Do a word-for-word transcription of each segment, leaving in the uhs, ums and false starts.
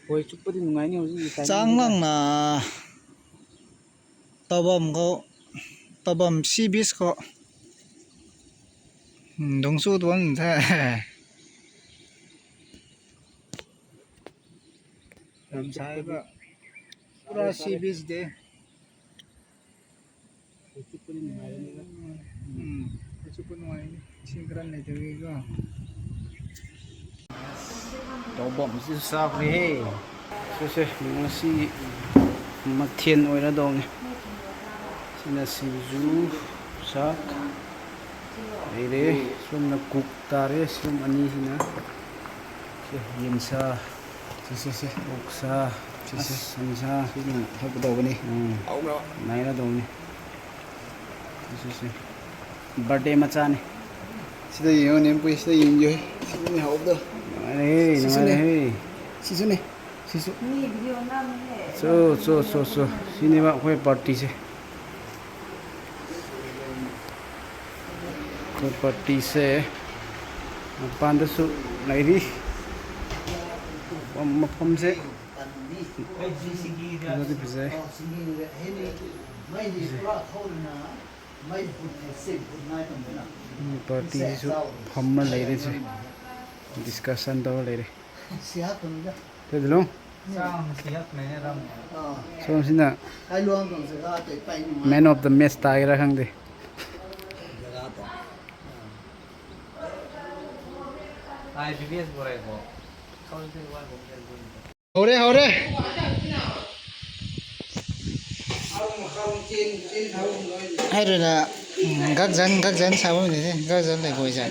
ꯈꯣꯏ ꯆꯨꯞꯄꯗꯤ ꯅꯨꯡꯉꯥꯏꯅꯤ ꯍꯧꯖꯤꯛꯀꯤ timing ꯁꯤꯗ꯫ ꯆꯥꯡ ꯂꯥꯡꯅ ꯇꯧꯐꯝ ꯈꯣ-, ꯇꯧꯐꯝ sea beach ꯈꯣ꯫ ꯎꯝ, ꯅꯣꯡ ꯆꯨꯗꯕ ꯅꯨꯃꯤꯠꯇ꯫ ꯌꯥꯝ ꯁꯥꯏꯕ꯫ ꯄꯨꯔꯥ sea beach ꯗꯦ꯫ ꯎꯝ, ꯆꯨꯞꯄ ꯅꯨꯡꯉꯥꯏꯅꯤ꯫ ꯏꯁꯤꯡ ꯈꯔ ꯂꯩꯇꯕꯒꯤꯀꯣ꯫ ꯇꯧꯐꯝꯁꯤ ꯆꯥꯈ꯭ꯔꯦꯍꯦ꯫ ꯁꯦ, ꯁꯦ, ꯉꯁꯤ ꯃꯊꯦꯜ ꯑꯣꯏꯔꯗꯧꯅꯤ꯫ ꯁꯤꯅ ꯁꯤꯡꯖꯨ, ꯆꯥꯛ ꯂꯩꯔꯦ꯫ ꯁꯣꯝꯅ cook ꯇꯥꯔꯦ꯫ ꯁꯣꯝ ꯑꯅꯤꯁꯤꯅ ꯁꯦ, ꯌꯦꯟꯁꯥ꯫ ꯁꯦ, ꯁꯦ, ꯁꯦ, ꯑꯣꯛꯁꯥ꯫ ꯁꯦ, ꯁꯦ, ꯑꯁ, ꯁꯟꯁꯥ꯫ ꯁꯤꯅ ꯍꯥꯞꯀꯗꯧꯕꯅꯤ꯫ ꯎꯝ꯫ ꯍꯥꯎꯕ꯭ꯔꯣ? ꯅꯥꯏꯔꯗꯧꯅꯤ꯫ ꯁꯤ, ꯁꯤ, ꯁꯤ꯫ Birthday ꯃꯆꯥꯅꯤ꯫ ꯁꯤꯗ ꯌꯦꯡꯉꯣ, ꯅꯦꯝꯄꯨꯏ, ꯁꯤꯗ ꯌꯦꯡꯕꯤꯌꯨ꯫ ꯁꯤꯗꯅꯤ ꯍꯥꯎꯕꯗꯣ꯫ ꯅꯨꯡꯉꯥꯏꯔꯦꯍꯦ, ꯁꯤꯁꯨꯅꯦ꯫ ꯅꯨꯡꯉꯥꯏꯔꯦꯍꯦ꯫ ꯁꯤꯁꯨꯅꯦ꯫ ꯁꯤꯁꯨ꯫ ꯆꯣ, ꯆꯣ, ꯆꯣ, ꯆꯣ꯫ ꯁꯤꯅꯦꯕ ꯑꯩꯈꯣꯏ party ꯁꯦ꯫ ꯑꯩꯈꯣꯏ party ꯁꯦ ꯃꯄꯥꯟꯗꯁꯨ ꯂꯩꯔꯤ꯫ ꯃꯐꯝꯁꯦ ꯐꯖꯗꯤ ꯐꯖꯩ꯫ ꯃꯤ party ꯁꯤꯁꯨ ꯐꯝꯃ ꯂꯩꯔꯦ꯫ Discussion ꯇꯧꯔ ꯂꯩꯔꯦ꯫ ꯁꯣꯝꯁꯤꯅ man of the match ꯇꯥꯒꯦꯔꯥ ꯈꯪꯗꯦ꯫ ꯍꯧꯔꯦ, ꯍꯧꯔꯦ꯫ ꯍꯥꯏꯔꯣꯏꯅ, ꯎꯝ, ꯒꯛꯖꯟ, ꯒꯛꯖꯟ ꯁꯥꯕ ꯑꯣꯏꯅꯗꯤ, ꯒꯛꯖꯟ ꯂꯩꯒꯣꯏꯖꯟ꯫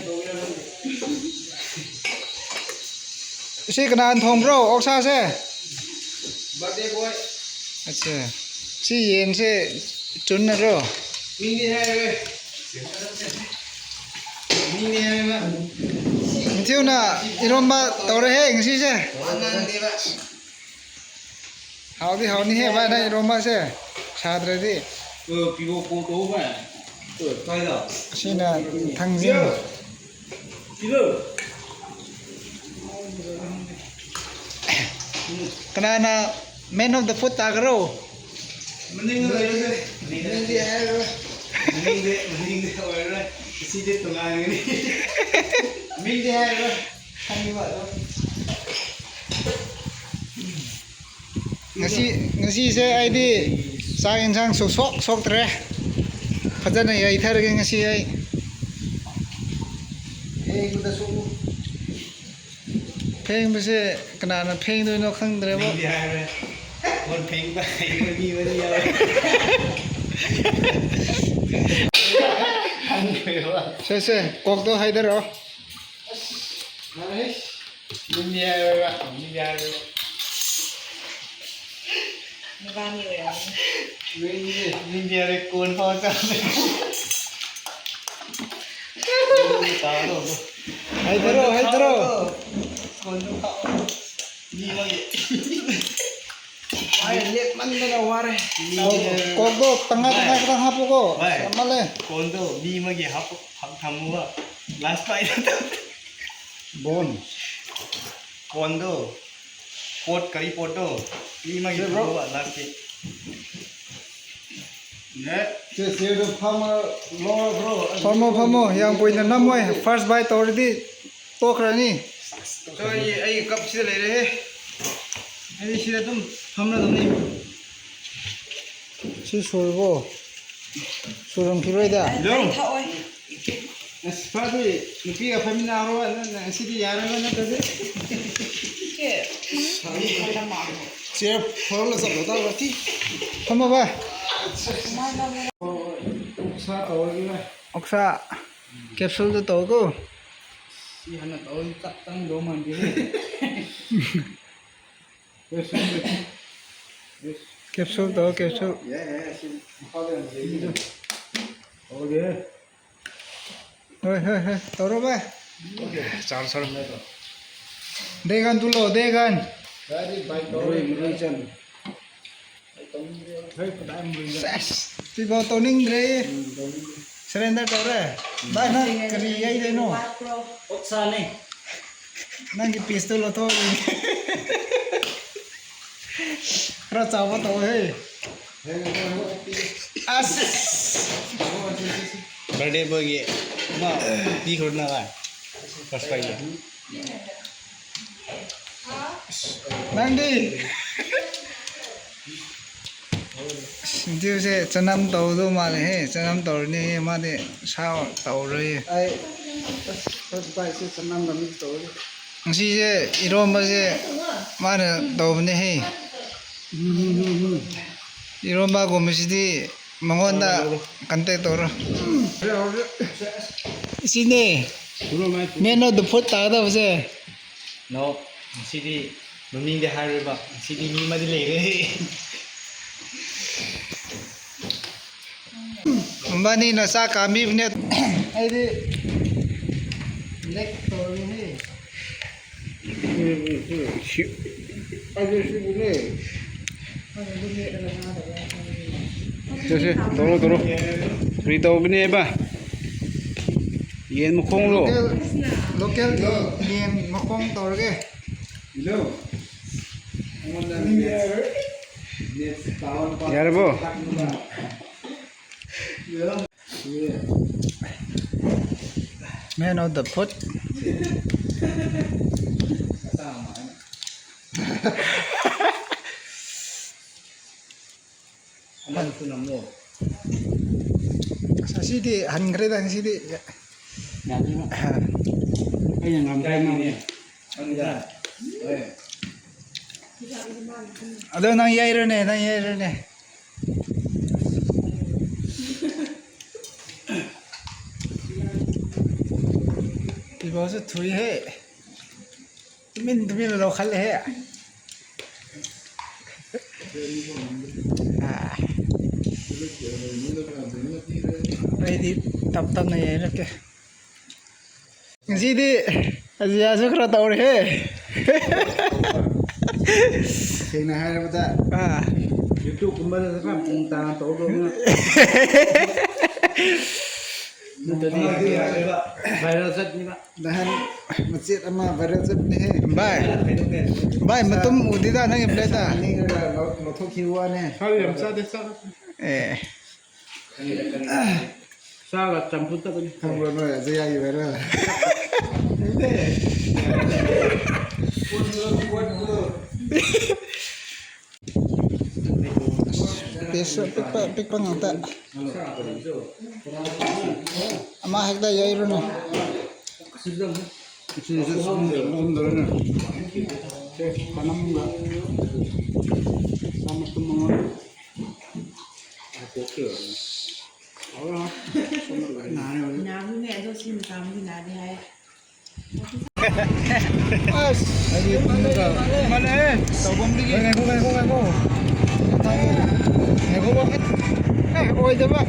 ꯁꯤ ꯀꯅꯥꯅ ꯊꯣꯡꯕ꯭ꯔꯣ, ꯑꯣꯛꯁꯥꯁꯦ? ꯑꯠꯆꯥ꯫ ꯁꯤ ꯌꯦꯟꯁꯦ ꯆꯨꯟꯅꯔꯣ? ꯅꯤꯡꯊꯤꯅ ꯏꯔꯣꯝꯕ ꯇꯧꯔꯦꯍꯦ ꯉꯁꯤꯁꯦ꯫ ꯍꯥꯎꯗꯤ ꯍꯥꯎꯅꯤꯍꯦ ꯚꯥꯏ, ꯅꯪ ꯏꯔꯣꯝꯕꯁꯦ ꯁꯥꯗ꯭ꯔꯗꯤ꯫ ꯑꯁꯤꯅ ꯊꯥꯡꯖꯤꯡ꯫ ꯀꯅꯥꯅ man of the foot ꯇꯥꯒꯔꯣ? ꯃꯅꯤꯡꯗ ꯂꯩꯔꯁꯦ꯫ ꯃꯅꯤꯡꯗꯤ ꯍꯥꯏꯔꯣꯏ꯫ ꯃꯅꯤꯡꯗꯤ, ꯃꯅꯤꯡꯗꯤ ꯑꯣꯏꯔꯣꯏ꯫ ꯑꯁꯤꯗꯤ ꯇꯣꯉꯥꯟꯒꯅꯤ꯫ ꯃꯤꯡꯗꯤ ꯍꯥꯏꯔꯣꯏ꯫ ꯈꯪꯉꯤꯕ ꯑꯗꯣ꯫ ꯉꯁꯤ, ꯉꯁꯤꯁꯦ ꯑꯩꯗꯤ ꯆꯥꯛ ꯌꯦꯟꯁꯥꯡ ꯁꯨ ꯁꯣꯛ ꯁꯣꯛꯇ꯭ꯔꯦ꯫ ꯐꯖꯅ ꯌꯩꯊꯔꯒꯦ ꯉꯁꯤ ꯑꯩ꯫ ꯌꯩꯕꯗꯁꯨ꯫ ꯐꯦꯡꯕꯁꯦ ꯀꯅꯥꯅ ꯐꯦꯡꯗꯣꯏꯅꯣ ꯈꯪꯗ꯭ꯔꯦꯕꯣ꯫ ꯃꯤꯗꯤ ꯍꯥꯏꯔꯦ꯫ ꯀꯣꯟ ꯐꯦꯡꯕ ꯍꯩꯕ ꯃꯤ ꯑꯃꯗꯤ ꯌꯥꯎꯔꯦ꯫ ꯈꯪꯗ꯭ꯔꯦꯕ꯫ ꯁꯦ, ꯁꯦ, ꯀꯣꯛꯇꯣ ꯍꯥꯏꯗꯔꯛꯑꯣ꯫ ꯌꯥꯔꯦꯍꯦ꯫ ꯃꯤꯗꯤ ꯍꯥꯏꯔꯦꯕ, ꯃꯤꯗꯤ ꯍꯥꯏꯔꯦꯕ꯫ ꯅꯕꯥꯅꯤ ꯑꯣꯏꯔꯝꯅꯤ꯫ ꯃꯤꯗꯤ, ꯃꯤꯗꯤ ꯍꯥꯏꯔꯦ, ꯀꯣꯟ ꯐꯥꯎ ꯆꯥꯝꯃꯦ꯫ ꯍꯩꯗꯔꯣ, ꯍꯩꯗꯔꯣ꯫ ꯀꯣꯟꯗꯣ ꯈꯥꯛꯑꯣ꯫ ꯃꯤ ꯑꯃꯒꯤ꯫ ꯋꯥꯔꯦ, ꯂꯦꯞꯃꯟꯗꯅ ꯋꯥꯔꯦ꯫ ꯃꯤ ꯀꯣꯛ-, ꯀꯣꯛꯇꯣ ꯇꯪꯈꯥꯏ ꯇꯪꯈꯥꯏ ꯈꯛꯇꯪ ꯍꯥꯞꯄꯨꯀꯣ꯫ ꯚꯥꯏ꯫ ꯌꯥꯝꯃꯜꯂꯦ꯫ ꯀꯣꯟꯗꯣ ꯃꯤ ꯑꯃꯒꯤ ꯍꯥꯞꯄꯨ, ꯍꯥꯞ-, ꯊꯝꯃꯨꯕ꯫ ꯂꯥꯁ ꯄꯥꯏꯗ꯫ ꯕꯣꯟ꯫ ꯀꯣꯟꯗꯣ꯫ ꯄꯣꯠ, ꯀꯔꯤ ꯄꯣꯠꯇꯣ? ꯃꯤ ꯑꯃꯒꯤ ꯁꯦ, ꯕ꯭ꯔꯣ꯫ ꯊꯝꯃꯨꯕ, ꯂꯥꯁꯀꯤ꯫ ꯅꯦ꯫ ꯁꯦ, ꯁꯦꯗꯣ ꯐꯝꯃ ꯂꯧꯔꯕ꯭ꯔꯣ? ꯐꯝꯃꯣ, ꯐꯝꯃꯣ, ꯌꯥꯝ ꯀꯨꯏꯅ ꯅꯝꯃꯣꯏ꯫ First bite ꯇꯧꯔꯗꯤ ꯇꯣꯛꯈ꯭ꯔꯅꯤ꯫ ꯑꯩ, ꯑꯩꯒꯤ ꯀꯞꯁꯤꯗ ꯂꯩꯔꯦꯍꯦ꯫ ꯑꯩꯗꯤ ꯁꯤꯗ ꯑꯗꯨꯝ ꯐꯝꯂꯗꯧꯅꯤ꯫ ꯁꯤ ꯁꯨꯔꯕꯣ? ꯁꯨꯔꯝꯈꯤꯔꯣꯏꯗ꯫ ꯑꯩ ꯊꯛꯑꯣꯏ꯫ ꯑꯁ, ꯐꯔꯦ, ꯅꯨꯄꯤꯒ ꯐꯝꯃꯤꯟꯅꯔꯣ, ꯅꯪ, ꯅꯪ ꯁꯤꯗꯤ ꯌꯥꯔꯣꯏ, ꯅꯠꯇ꯭ꯔꯗꯤ꯫ ꯁꯦ, ꯎꯝ, ꯆꯦꯌꯔ ꯐꯣꯔꯝꯗ ꯆꯠꯂꯣ, ꯇꯥꯔꯣ, ꯁꯤ꯫ ꯐꯝꯃꯣ, ꯚꯥꯏ꯫ ꯀꯃꯥꯏꯅ ꯇꯧꯒꯦ? ꯑꯣꯛꯁꯥ ꯇꯧꯔꯒꯦ, ꯚꯥꯏ꯫ ꯑꯣꯛꯁꯥ ꯀꯦꯞꯁꯨꯜꯗ ꯇꯧꯀꯣ꯫ ꯁꯤ ꯍꯥꯟꯅ ꯇꯧꯔꯗꯤ ꯆꯥꯛ ꯆꯪꯗꯧ ꯃꯥꯟꯗꯦꯍꯦ꯫ ꯀꯦꯞꯁꯨꯜ ꯇꯧ, ꯀꯦꯞꯁꯨꯜ꯫ ꯌꯥꯏ, ꯌꯥꯏ, ꯁꯤ ꯃꯈꯥꯗ ꯌꯥꯝ ꯂꯩꯌꯦ꯫ ꯇꯧꯔꯒꯦ꯫ ꯍꯣꯏ, ꯍꯣꯏ, ꯍꯣꯏ, ꯇꯧꯔꯣ ꯚꯥꯏ꯫ ꯆꯥꯔꯣ, ꯆꯥꯔꯣ꯫ ꯗꯦꯒꯟ ꯇꯨꯂꯣ, ꯗꯦꯒꯟ꯫ ꯃꯔꯣꯏ, ꯃꯔꯣꯏ ꯆꯪ꯫ ꯁꯦꯁ, ꯁꯤꯐꯥꯎ ꯇꯧꯅꯤꯡꯗ꯭ꯔꯦ꯫ ꯁꯔꯦꯟꯗꯔ ꯇꯧꯔꯦ꯫ ꯚꯥꯏ, ꯅꯪ ꯀꯔꯤ ꯌꯩꯗꯣꯏꯅꯣ? ꯑꯣꯛꯁꯥꯅꯦ꯫ ꯅꯪꯒꯤ ꯄꯤꯁꯇꯨ ꯂꯧꯊꯣꯛꯑꯣ꯫ ꯈꯔ ꯆꯥꯎꯕ ꯇꯧꯍꯦ꯫ ꯑꯁ꯫ ꯕꯥꯔꯗꯦ ꯕꯣꯏꯒꯤ ꯑꯃ ꯄꯤꯈ꯭ꯔꯣꯗꯅ ꯚꯥꯏ꯫ ꯐꯥꯔꯁ ꯄ꯭ꯔꯥꯏꯖꯇꯣ꯫ ꯅꯪꯗꯤ꯫ ꯑꯁ, ꯏꯟꯇꯔꯚꯤꯌꯨꯁꯦ ꯆꯅꯝ ꯇꯧꯗꯧ ꯃꯥꯜꯂꯦꯍꯦ꯫ ꯆꯅꯝ ꯇꯧꯔꯅꯤꯍꯦ꯫ ꯃꯥꯗꯤ ꯁꯥ ꯇꯧꯔꯣꯏꯌꯦ꯫ ꯑꯩ ꯑꯁ, ꯐꯥꯔꯁ ꯄ꯭ꯔꯥꯏꯖꯁꯦ ꯆꯅꯝꯒ ꯃꯤꯛꯁ ꯇꯧꯔꯗꯤ꯫ ꯉꯁꯤꯁꯦ ꯏꯔꯣꯝꯕꯁꯦ ꯃꯥꯅ ꯇꯧꯕꯅꯦꯍꯦ꯫ ꯎꯝ, ꯎꯝ, ꯎꯝ, ꯎꯝ꯫ ꯏꯔꯣꯝꯕꯒꯨꯝꯕꯁꯤꯗꯤ ꯃꯉꯣꯟꯗ ꯀꯟꯇꯦꯛ ꯇꯧꯔꯣ꯫ ꯁꯤꯅꯦ꯫ ꯃꯦꯟ ꯑꯣꯐ ꯗ ꯐꯨꯗ ꯇꯥꯒꯗꯕꯁꯦ꯫ ꯅꯣ, ꯉꯁꯤꯗꯤ ꯃꯃꯤꯡꯗꯤ ꯍꯥꯏꯔꯣꯏꯕ꯫ ꯉꯁꯤꯗꯤ ꯃꯤ ꯑꯃꯗꯤ ꯂꯩꯔꯦ꯫ ꯃꯕꯥꯅꯤꯅ ꯆꯥꯛ ꯀꯥꯝꯕꯤꯕꯅꯦ꯫ ꯑꯩꯗꯤ ꯂꯦꯛ ꯇꯧꯔꯤꯅꯤ꯫ ꯁꯤ-, ꯑꯩꯁꯨ ꯁꯤꯕꯨꯅꯦ꯫ ꯁꯦ, ꯁꯦ, ꯇꯧꯔꯣ, ꯇꯧꯔꯣ꯫ ꯀꯔꯤ ꯇꯧꯕꯅꯦꯕ? ꯌꯦꯟ ꯃꯈꯣꯡꯂꯣ? ꯂꯣꯀꯦꯜ, ꯂꯣꯀꯦꯜꯒꯤ ꯌꯦꯟ ꯃꯈꯣꯡ ꯇꯧꯔꯒꯦ꯫ ꯌꯥꯔꯕꯣ? Man of the food. ꯑꯃꯗꯨꯁꯨ ꯅꯝꯃꯣ꯫ ꯑꯁ, ꯑꯁꯤꯗꯤ ꯍꯟꯈ꯭ꯔꯦꯗ, ꯉꯁꯤꯗꯤ꯫ ꯌꯥꯗꯦꯕ꯫ ꯑꯩꯅ ꯉꯝꯈ꯭ꯔꯦ ꯃꯥꯅꯦ꯫ ꯑꯗꯣ ꯅꯪ ꯌꯩꯔꯣꯅꯦ, ꯅꯪ ꯌꯩꯔꯣꯅꯦ꯫ ꯐꯤꯕꯝꯁꯨ ꯊꯨꯏꯍꯦ꯫ ꯇꯨꯃꯤꯟ ꯇꯨꯃꯤꯟꯅ ꯂꯧꯈꯠꯂꯦꯍꯦ꯫ ꯑꯥ꯫ ꯑꯩꯗꯤ ꯇꯞ ꯇꯞꯅ ꯌꯩꯔꯛꯀꯦ꯫ ꯉꯁꯤꯗꯤ ꯑꯖꯤꯌꯥꯁꯨ ꯈꯔ ꯇꯧꯔꯦꯍꯦ꯫ ꯁꯦꯡꯅ ꯍꯥꯏꯔꯕꯗ, ꯑꯥ꯫ YouTube ꯀꯨꯝꯕꯗ ꯈꯔ ꯄꯨꯡ ꯇꯥꯅ ꯇꯧꯗꯧꯅꯤꯅ꯫ ꯅꯠꯇ꯭ꯔꯗꯤ ꯚꯥꯏꯔꯦꯜ ꯆꯠꯅꯤꯕ꯫ ꯅꯍꯥꯟ ꯃꯆꯦꯠ ꯑꯃ ꯚꯥꯏꯔꯦꯜ ꯆꯠꯄꯅꯦꯍꯦ꯫ ꯚꯥꯏ, ꯚꯥꯏ, ꯃꯇꯨꯝ ꯎꯗꯦꯗ ꯅꯪꯒꯤ ꯄ꯭ꯂꯦꯠꯇ꯫ ꯑꯅꯤꯔ ꯂꯧ-, ꯂꯧꯊꯣꯛꯈꯤꯕ ꯋꯥꯅꯦ꯫ ꯁꯥ ꯌꯥꯝ ꯆꯥꯗꯦ, ꯆꯥ-, ꯑꯦ꯫ ꯆꯥꯒ ꯆꯝꯐꯨꯠ ꯆꯠꯄꯅꯤ꯫ ꯈꯪꯕ꯭ꯔꯣ ꯅꯣꯏ ꯑꯖꯌꯥꯒꯤ ꯚꯥꯏꯔꯦꯜ? ꯄꯤꯁ ꯑꯄꯤꯛꯄ ꯑꯄꯤꯛꯄ ꯉꯥꯛꯇ꯫ ꯑꯃ ꯍꯦꯛꯇ ꯌꯩꯔꯨꯅꯦ꯫ ꯁꯤꯁꯨ ꯁꯣꯝꯗ-, ꯁꯣꯝꯗ ꯑꯣꯏꯅ꯫ ꯁꯦ, ꯄꯅꯝꯒ ꯆꯥꯃ ꯇꯨꯝ ꯑꯃ꯫ ꯍꯥꯎꯔꯦ, ꯍꯥꯎꯔꯦ꯫ ꯁꯣꯝꯗ ꯂꯣꯏ ꯅꯥꯔꯦ ꯍꯧꯖꯤꯛ꯫ ꯅꯥꯕꯅꯦ, ꯑꯗꯣ ꯁꯤ ꯃꯇꯥꯡꯗꯤ ꯅꯥꯗꯦ ꯍꯥꯏ꯫ ꯑꯁ! ꯑꯩꯗꯤ ꯇꯨꯝꯃꯒ ꯃꯥꯜꯂꯦ꯫ ꯇꯧꯐꯝꯗꯒꯤ꯫ ꯉꯥꯏꯈꯣ, ꯉꯥꯏꯈꯣ, ꯉꯥꯏꯈꯣ꯫ ꯉꯥꯏꯈꯣ, ꯉꯥꯏꯈꯣ꯫ ꯑꯦ, ꯑꯣꯏꯗꯕ꯫